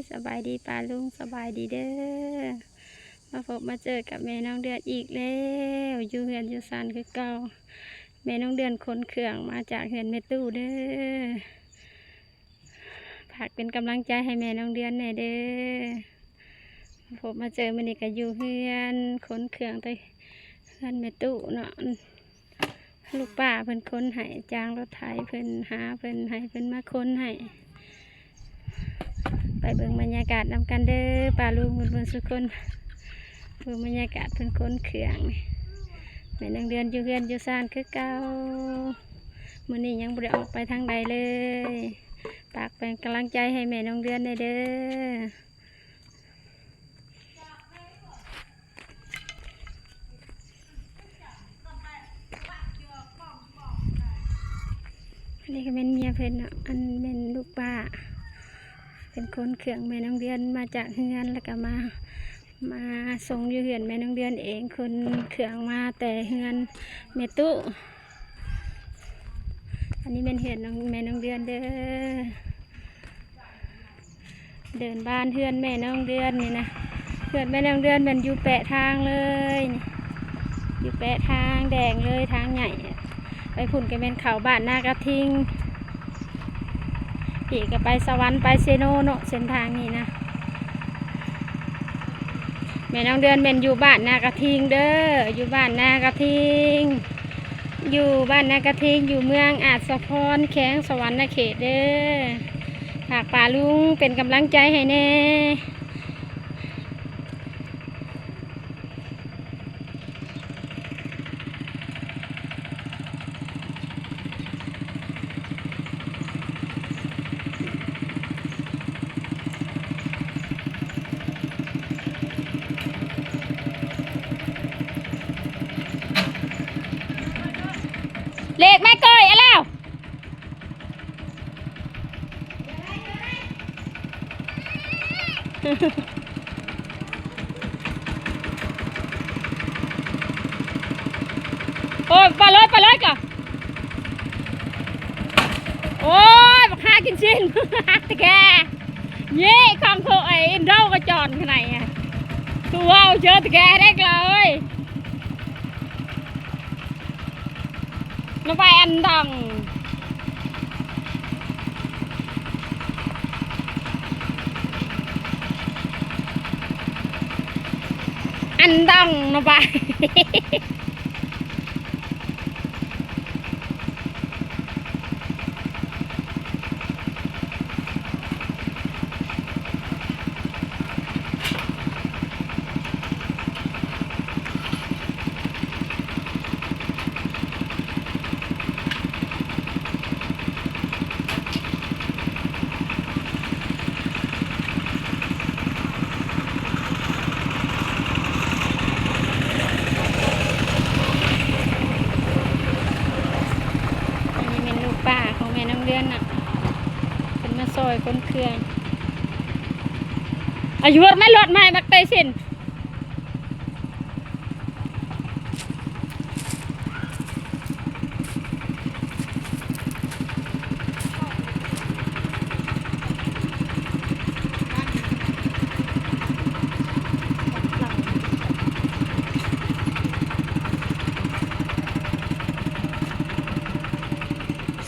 ສະບາຍດີປ້າລຸງ ສະບາຍດີເດີ້ ມາພົບມາເຈີກັບແມ່ນ້ອງເດືອນອີກແລ້ວ ຢູ່ເຮືອນຢູ່ຊານຄືເກົ່າ. ແມ່ນ້ອງເດືອນຂົນເຄື່ອງມາຈາກເຮືອນແມ່ຕູ້ເດີ້ ຝາກເປັນກຳລັງໃຈໃຫ້ແມ່ນ້ອງເດືອນແດ່ເດີ້. ມາພົບມາເຈີມື້ນີ້ກໍຢູ່ເຮືອນ ຂົນເຄື່ອງແຕ່ເຮືອນແມ່ຕູ້ເນາະ. ລູກປ້າເພິ່ນຂົນໃຫ້ ຈ້າງລົດໄຖເພິ່ນ ຫາເພິ່ນ ໃຫ້ເພິ່ນມາຂົນໃຫ້. ໄປເບິ່ງບັນຍາກາດນຳກັນເດີ້ ປ້າລຸງໝົດໆ ສຸຄົນ. ເບິ່ງບັນຍາກາດເພິ່ນຂົນເຄື່ອງ. ແມ່ນ້ອງເດືອນຢູ່ເຮືອນຢູ່ຊານຄືເກົ່າ ມື້ນີ້ຍັງບໍ່ໄດ້ອອກໄປທາງໃດເລີຍ. ຝາກເປັນກຳລັງໃຈໃຫ້ແມ່ນ້ອງເດືອນແດ່ເດີ້. ອັນນີ້ກໍແມ່ນເມຍເພິ່ນເນາະ ອັນແມ່ນລູກປ້າ ເປັນຄົນເຄື່ອງແມ່ນ້ອງເດືອນມາຈາກເຮືອນ ແລ້ວກໍມາ ມາສົ່ງຢູ່ເຮືອນແມ່ນ້ອງເດືອນເອງ ຂົນເຄື່ອງມາແຕ່ເຮືອນແມ່ຕູ້. ອັນນີ້ແມ່ນເຮືອນນ້ອງ ແມ່ນ້ອງເດືອນເດີ້. ເດີ່ນບ້ານເຮືອນແມ່ນ້ອງເດືອນນີ້ນະ ເຮືອນແມ່ນ້ອງເດືອນແມ່ນຢູ່ແປະທາງເລີຍ ຢູ່ແປະທາງແດງເລີຍ ທາງໃຫຍ່. ໄປພຸ້ນກໍແມ່ນເຂົ້າບ້ານນາກະທິງ ອີກກໍໄປສະຫວັນ ໄປເຊໂນເນາະ ເສັ້ນທາງນີ້ນະ. ແມ່ນ້ອງເດືອນແມ່ນຢູ່ບ້ານນາກະທິງເດີ້ ຢູ່ບ້ານນາກະທິງ ຢູ່ບ້ານນາກະທິງ ຢູ່ເມືອງອາດສະພອນ ແຂວງສະຫວັນນະເຂດເດີ້. ຝາກປ້າລຸງເປັນກຳລັງໃຈໃຫ້ແດ່. ເລກແມ່ກ້ອຍ ເອົາແລ້ວ. ໂອ້ຍ ໄປເລີຍ ໄປເລີຍກະ. ໂອ້ຍ ບັກຫາກິນຊີ້ນ ຕະແກ ເຍ ຂອງໂຄໄອອິນໂດກະຈອນຂະໄນ ຕູເວົ້າເຈີຕະແກເດັກລະເອີຍ. ນະໄປອັນດອງ ອັນດອງນະໄປ. ອັນນີ້ແມ່ນລູກປ້າຂອງແມ່ນ້ອງເດືອນນະ ເພິ່ນມາຊ່ອຍຂົນເຄື່ອງ. ອາຍຸ ແມ່ນລົດໃໝ່ບັກເຕຊິນ.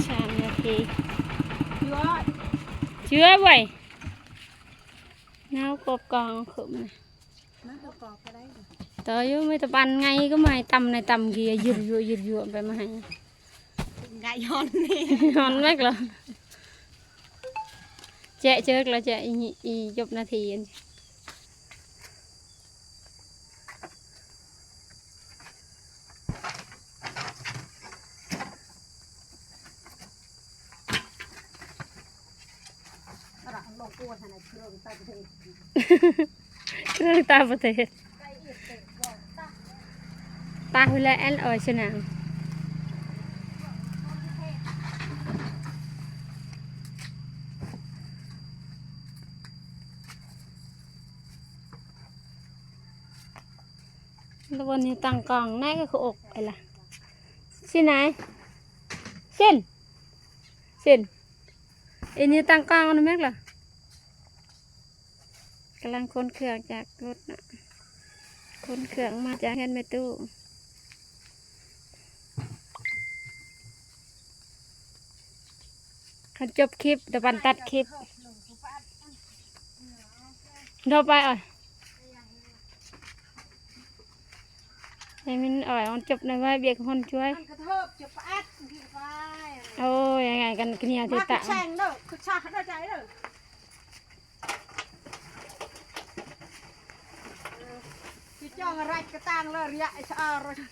ສາມນາທີ ເຈື່ອເວີຍ. ແນວກົບກອງຂຶ້ນ ມາປະກອບກໍໄດ້ ຕໍ່ຢູ່ ມີແຕ່ປັນໄງກໍມາໃຫ້ຕຳ ໃນຕຳເກຍຍືດຍົວະຍືດຍົວະໄປມາໃຫ້ ໄງ ຮ້ອນນີ້ ຮ້ອນແມັກລະ ແຈະເຈີກລະ ແຈະອີ ອີຈົບນາທີ. ເຄື່ອງຕ່າງປະເທດ ຕາຫູແລແອນອອຍຊະນາງ. ລະວັນນີ້ຕັ້ງກ້ອງ ນາຍກໍຄືອົກໄປລະ ຊິນາຍ ຊິນ ຊິນ ອີນີ້ຕັ້ງກ້ອງນຳແມັກລະ. ກຳລັງຂົນເຄື່ອງຈາກລົດເນາະ ຂົນເຄື່ອງມາຈາກເຮືອນແມ່ຕູ້. ຄັນຈົບຄລິບ ຕະບັນຕັດຄລິບ ໂທໄປເອົາ ໃຫ້ມັນອອຍ ມັນຈົບໃນໄວ້ ວຽກຄົນຊ່ວຍ ມັນກະເທີບຈະປະອັດ ໂອ້ຍ ຍັງໄງກັນ ກະເໜຍ ມາ ຕິຕະ ແຊງເດີ ຄືຊາເດີ ໃຈເດີ. ເອີ ຊິຈ້ອງອະໄລກະຕ່າງເລີຍ ລະຍະໄອ້ສະອາ ລຸຍທະ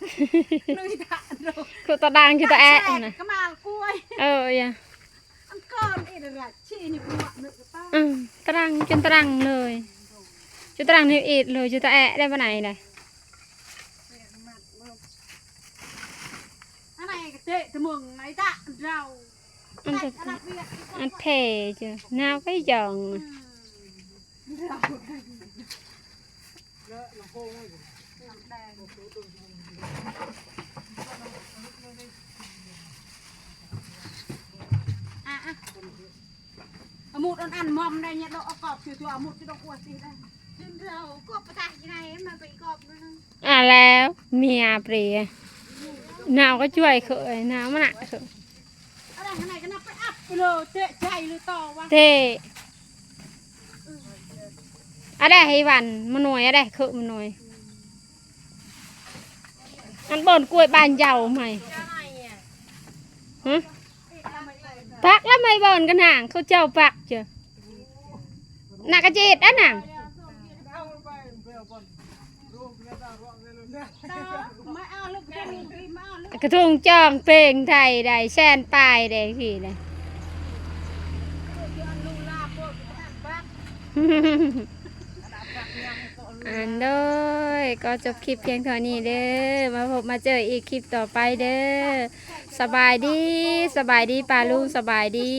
ໂດ ຄືຕະດັງ ຄືຕະແອະນະ ກະມາລະກວຍ ເອີ ຢາ ອັນກ່ອນອີກລະ ຊີນີ້ກະມາເນີກະຕາ ອືມ ຕະດັງ ຈົນຕະດັງເລີຍ ຈົນຕະດັງນີ້ອີກເລີຍ ຈົນຕະແອະໄດ້ປານໃດ ອັນໃດກະເຕະຕະເມືອງໄອ້ຕະເດົາ. ອັນ ອັນແພເຈົ້າ ໜາວໄປຢອງ ອາ ອາ ອາ ອາ ໝູດອັນ ອັນມອມໄດ້ເນຍ ດອກອອກກອບ ເສືອຕົວອາໝູດຈະດອກອວດຊິໄດ້ ເອົາກອບປະທານທີ່ໄດ້ ມາໄປກອບໜຶ່ງ ອ່າ ແລ້ວເມຍເປຍ ໜາວກໍຊ່ວຍເຂີຍ ໜາວມານະເຂີຍ ເຕະ ອາໄດໃຫ້ວັນມາໜ່ວຍ ອາໄດເຂີຍມາໜ່ວຍ ອັນບ່ອນກ້ວຍບ້ານເຈົ້າໃໝ່ ຮະ ປັກລະໄໝ່ບ່ອນກະນາງ ເຂົາເຈົ້າປັກເຈີ ນາກະເຈັດອັນນາງ ກະທຸງຈອງເປັງໄທໄດ້ແສນປາຍໄດ້ ພີ້ໄດ້ ອັນ ໂດຍ ກໍຈົບຄລິບພຽງເທົ່ານີ້ເດີ ມາພົບມາເຈີອີກຄລິບຕໍ່ໄປເດີ ສະບາຍດີ ສະບາຍດີປ້າລຸງ ສະບາຍດີ.